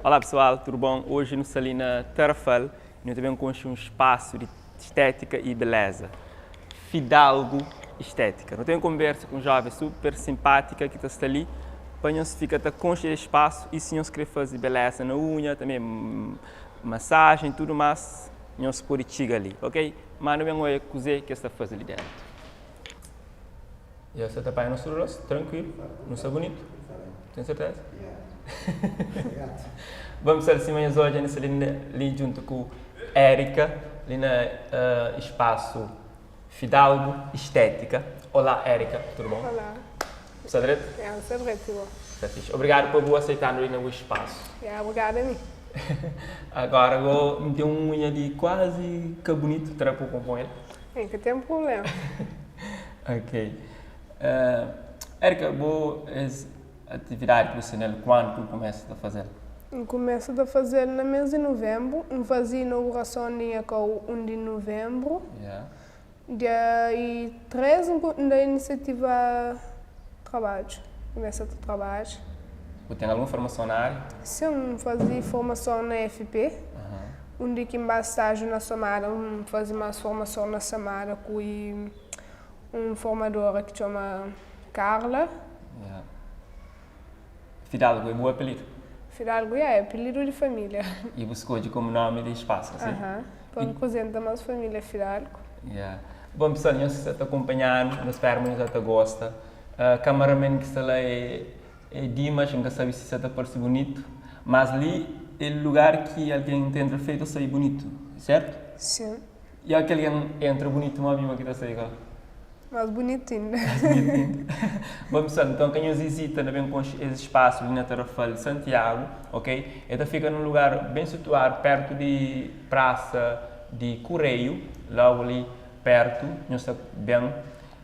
Olá pessoal, tudo bom? Hoje nu sta li na Tarrafal e nu ta ben konxe un spasu di estética e beleza, Fidalgo Estética. Nu ta ben konbersa ku un jovem super simpática ki ta sta li pa nhos fika ta konxe es spasu e si nhos kre faze beleza na unha, tanbe massagem e tudo mas, nhos pode txiga li, ok? Má nu ben oia kuzê ki es ta faze li dentu. Ya sa ta panha nos tudu dos, trankuilu, nu sta bunitu, ten serteza? Bon pessoal, sima nhos odja, nu sta li li djuntu ku Erika, li na spasu Fidalgo Estética. Olá Erika, tudu bon? Olá. Sta dretu? Ya, sta dretu i bo? Sta fixi. Obrigadu pa bu aseitanu li na bu spasu. Ya, obrigadu ami. Agora go N ten un unha li kuazi ka bunitu, tra pa bu konpon el? N ka ten prubléma. Ok. Erika, bo es atividadi ki bu sta nel, kuandu ki bu kumesa ta fazel? N kumesa ta fazel na mês di nuvenbru. N faze inaugurason di nha kau 1 di nuvenbru. Dia i 3 N da inisiativa trabadju, N kumesa ta trabadja. Bu ten algun formason na ária? Sin, N faze formason na FP, undi ki N ba stájiu na Somada, N faze más formason na Samada ku un formadora ki txoma Carla. Fidalgo é bu apelidu? Fidalgo, ya, é apelidu di família. I bu skodje komu nomi di spasu, asi? Aha, pa reprezenta nos família Fidalgo. Ya. Bon, pessoal, nhos ki sta ta kunpanha-nu, nu spera ma nhos sta ta gosta. Kameramen ki sta la é é Dimas, N ka sabe si sta ta parse bunitu, mas li é lugar ki algen ta entra fetu sai bunitu, sertu? Sin. I óki algen entra bunitu, má mima ki ta sai ka? Más bunitu inda. Más bunitu inda. Bon pessoal, nton ka nhos izita na ben konxe es spasu li na Tarrafal, Santiagu, ok? El ta fika nun lugar ben situadu, pertu di prasa di Kureiu, logu li pertu, nhos ta ben.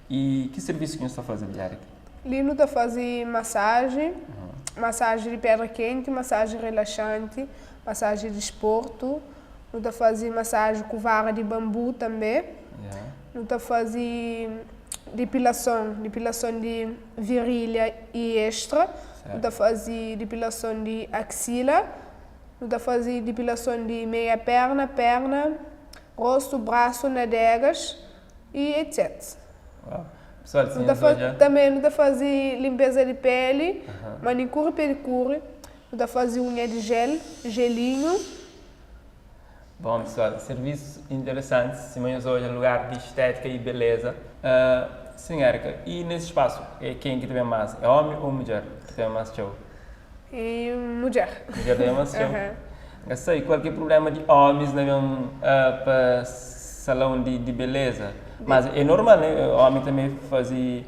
I ki sirvisu ki nhos ta faze li, Erika? Li nu ta faze masaji, masaji di pedra kenti, masaji relaxanti, masaji di sportu, nu ta faze masaji ku vara di banbu tanbe, nu ta faze dipilason, dipilason di virilha i extra, nu ta faze dipilason di aksila, nu ta faze dipilason di meia perna, perna, rostu, brasu, nadegas i etc. Pessoal, Nu ta fa tanbe nu ta faze linpeza di peli, manikuri, pedikuri, nu ta faze unha di jel, jelinhu. Bom pessoal, servisus interesantis, sima nhos odja lugar di estética e beleza. Sim Erika, e nesse espaço é ken ki ta ben mas? É homi ou mudjer ki ta ben mas txeu? E mudjer. Mudjer ta ben mas txeu? Nka sai, kualker problema di homis na ben pa salão di beleza, mas é normal né, homi tanbe fazi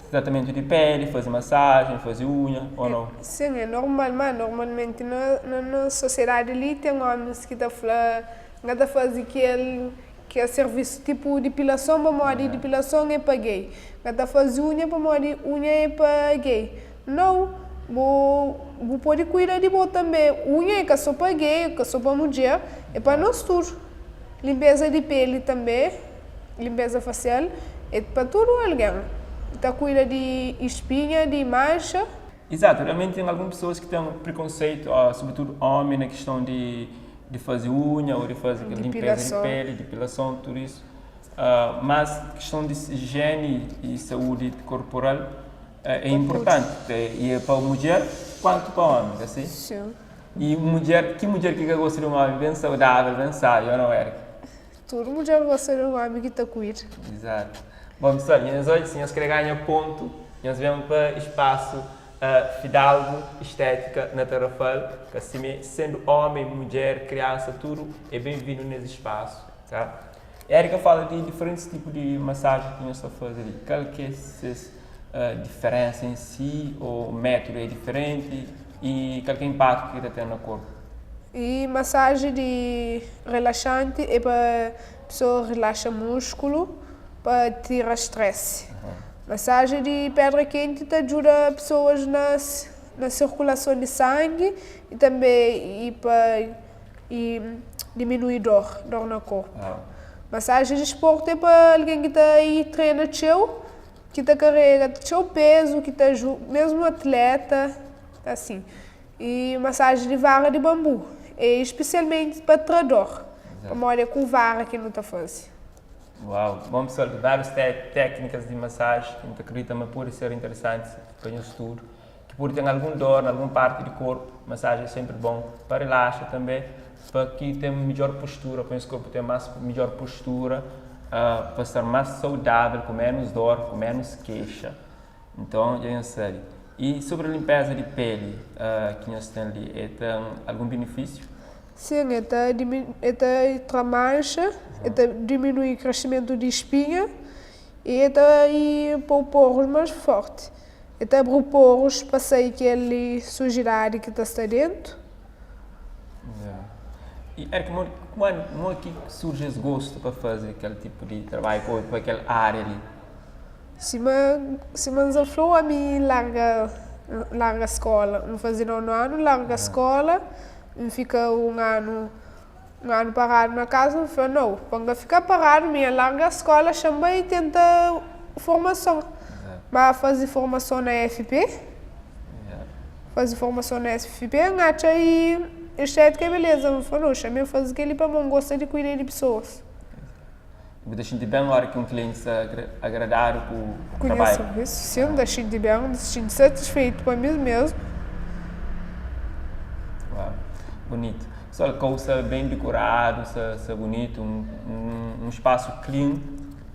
Tratamentu di peli, faze masajen, faze unha, ou nau? Sin, é normal, má normalmenti na na nos sosiedadi li ten ómis ki ta fla N ka ta faze kel kel sirvisu tipu dipilason pamodi dipilason é pa gay, N ka ta faze unha pamodi unha é pa gay. Nau, bo bu pode kuida di bo tanbê. Unha é ka sô pa gay, é ka sô pa mudjer, é pa nos tudu. Linpeza di peli tanbê. Linpeza fasial é pa tudu algen. Ta kuida di spinha, di manxa. Izatu, realmenti ten algun pesoas ki ten prekonseitu, sobritudu omi na kiston di di faze unha ou di faze kel linpeza di peli, dipilason, tudu isu. Mas kiston di ijieni i saúdi korporal é inpurtanti i é pa mudjer kuantu pa omi, ka si? Sin. I mudjer, ki mudjer ki ka gosta di un omi ben saudavel, ben sábiu, o nau Erika? Tudu mudjer gosta di un omi ki ta kuida. Izatu. Bon pessoal, nhos odja, si nhos kre ganha pontu, nhos ben pa spasu Fidalgo Estética na Tarrafal, ka sime, sendu omi, mudjer, kriansa, tudu é ben vindu nes spasu, ta? Erika fala di diferentis tipu di masajen ki nhos ta faze li, kal ki é ses diferensa en si, o métudu é diferenti i kal ki é inpaktu ki ta ten na korpu? E masaji di relaxanti é pa pesoa relaxa muskulu pa tira stress. Masaji di pedra kenti ta djuda pesoas na na sirkulason di sangi i tanbe i pa i diminui dor, dor na korpu. Masaji di sportu é pa algen ki ta i trena txeu, ki ta karega txeu pezu, ki ta mesmu atleta, asin. E masaji di vara di banbu é spesialmenti pa tra dor, pamodi é ku vara ki nu ta faze. Uau! Bom pessoal, tem várias técnicas de massagem que a gente acredita mas pode ser interessante para nós tudo. Que pode ter algum dor em alguma parte do corpo, massagem é sempre bom para relaxar também, para que tenha melhor postura, para o corpo ter mais melhor postura, para estar mais saudável, com menos dor, com menos queixa. Então, já sei. E sobre a limpeza de pele que nós temos ali, tem algum benefício? Sim, é ta tra mancha, é ta diminui crescimento de espinha e é ta pôr poros mais forte. É ta abri poros pa sair aquele sujidade que ta sta dentro. Yeah. E Erika, como é que surge esse gosto para fazer aquele tipo de trabalho, para aquela área ali? Sima N fla-u, ami larga skola. N faze nonu anu, larga skola, N fika un anu paradu na kaza. N fla, nau, pa N ka fika paradu, mi larga skola, xa-m bai tenta formason. Ba faze formason na FP, faze formason na FP, N atxa i estética e beleza. N fla, nau, xa-m faze kel-li pamodi N gosta di kuida di pesoas. Bu ta xinti ben ora ki un klienti sta agradadu ku Ku nha trabalho? servisu, sim, N ta xinti ben, N ta xinti satisfeitu pa mi mesmu. Uau, bonito. Pessoal, kau sta bem decorado, sta bonito, um espaço clean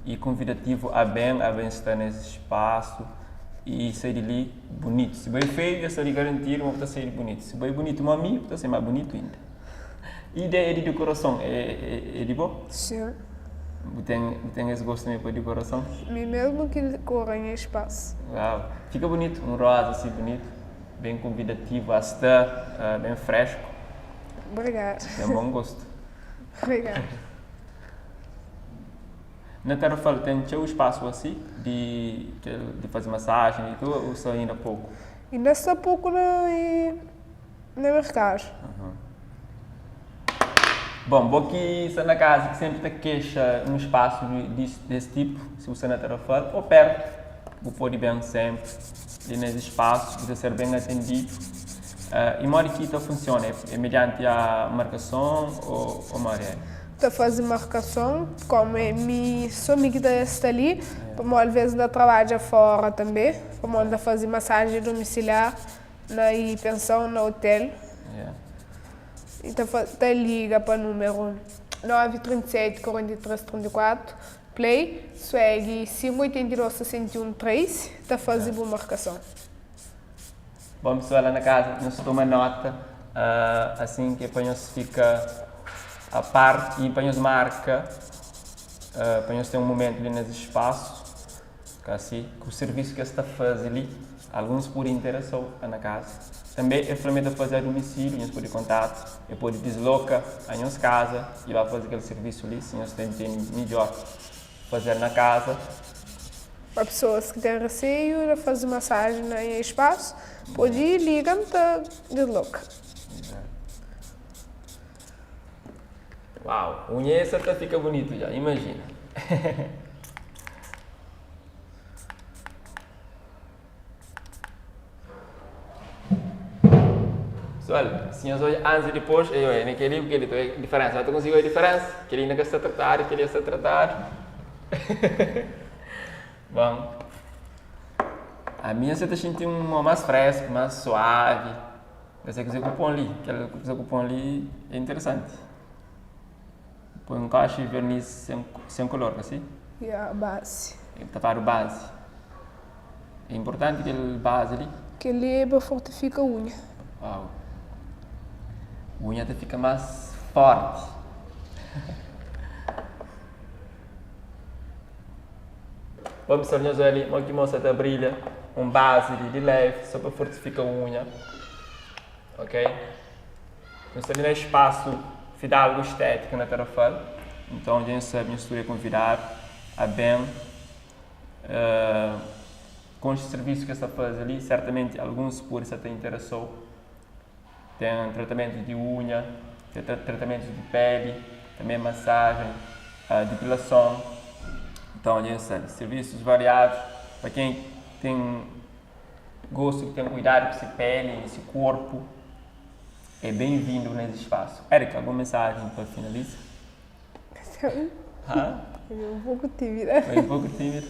e convidativo a bem estar nesse espaço e sair de ali bonito. Se bem feio, já estaria garantido, mas está sair bonito. Se bem bonito, uma amigo, está ser mais bonito ainda. E ideia de decoração é de boa? Sim. Bu tem esse gosto também para decoração? Mi mesmu ki decora nha espaço. Uau, fica bonito, um rosa assim bonito, bem convidativo, está bem fresco. Obrigada. Tem um bom gosto. Obrigada. Na Tarrafal tem teu espaço assim de fazer massagem e tudo, ou só ainda pouco? Ainda está pouco na mercado. Bom, vou aqui está na casa que sempre te queixa um espaço desse tipo, se você na Tarrafal ou perto, vou pôr bem sempre ali nesse espaço, você ser bem atendido. E modo que isso funciona? É mediante a marcação ou modo é? Ta faze marcason, como é mi, só mi ki ta sta li, pamodi às vezes N ta trabadja fora tanbê, pamodi N ta faze massagem domiciliar na i pensão na hotel. E ta liga pa número 937 43 34, Play, Swag 582 61 3, ta faze boa marcason. Bom, pessoal, lá na casa, nós toma nota, assim que para nós fica a par e para nós marca, para nós ter um momento ali nesse espaço, que assim, que o serviço que está a fazer ali, alguns por interessou lá na casa. Também é ferramenta fazer a domicílio, nós pode contato, e pode desloca a nossa casa e vai fazer aquele serviço ali, se nós tem melhor fazer na casa. Para pessoas que têm receio de fazer massagem em espaço, pode ir, liga, tá desloca. Uau, unha essa até fica bonito já, imagina. Pessoal, se nós olhamos antes e depois, eu é naquele porque ele tem diferença. Eu consigo ver a diferença, que ele ainda está tratado, que ele está tratado. Bom, a minha você está sentindo um mais fresco, mais suave. Você quiser cupom ali, aquele que cupom ali é interessante. Põe um caixa e verniz sem color, assim? E a base. Tapar o base. É importante aquele base ali. Que ele é para fortifica a unha. Uau. A unha até fica mais forte. Vamos pessoal, ali, aqui mostra até brilha. Um base de leve, só para fortificar a unha. Ok? Nós ali no espaço Fidalgo Estética na Tarrafal. Então a gente sabe, nós é convidado a bem com os serviços que está a fazer ali, certamente alguns por isso até interessou. Tem tratamento de unha, tem tratamento de pele, também massagem, depilação. Então, a gente sabe, serviços variados para quem tem gosto, que tem cuidado com sua pele, esse corpo. É ben-vindu nes spasu. Erika, algun mensajen pa finaliza? Ha? Un poku tímida. Un poku tímida.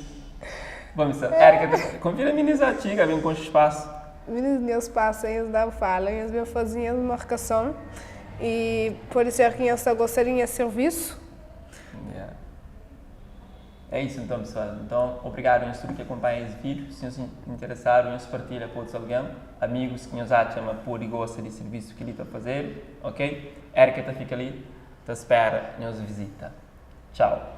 Bom, pessoal, Erika, konvida minis a txiga, ben konxe spasu. Minis, nhos pasa, nhos da fala, nhos ben faze nhos markason i pode ser ki nhos ta gosta di nha sirvisu. Yeah. É isso então, pessoal. Então, obrigado a tudo que acompanha esse vídeo. Se nhos interessado, nhos partilha com outros alguém, amigos que nhos acham que pode gosta de serviço que ele está fazendo, ok? Erika tá fica ali, tá espera nhos visita. Tchau.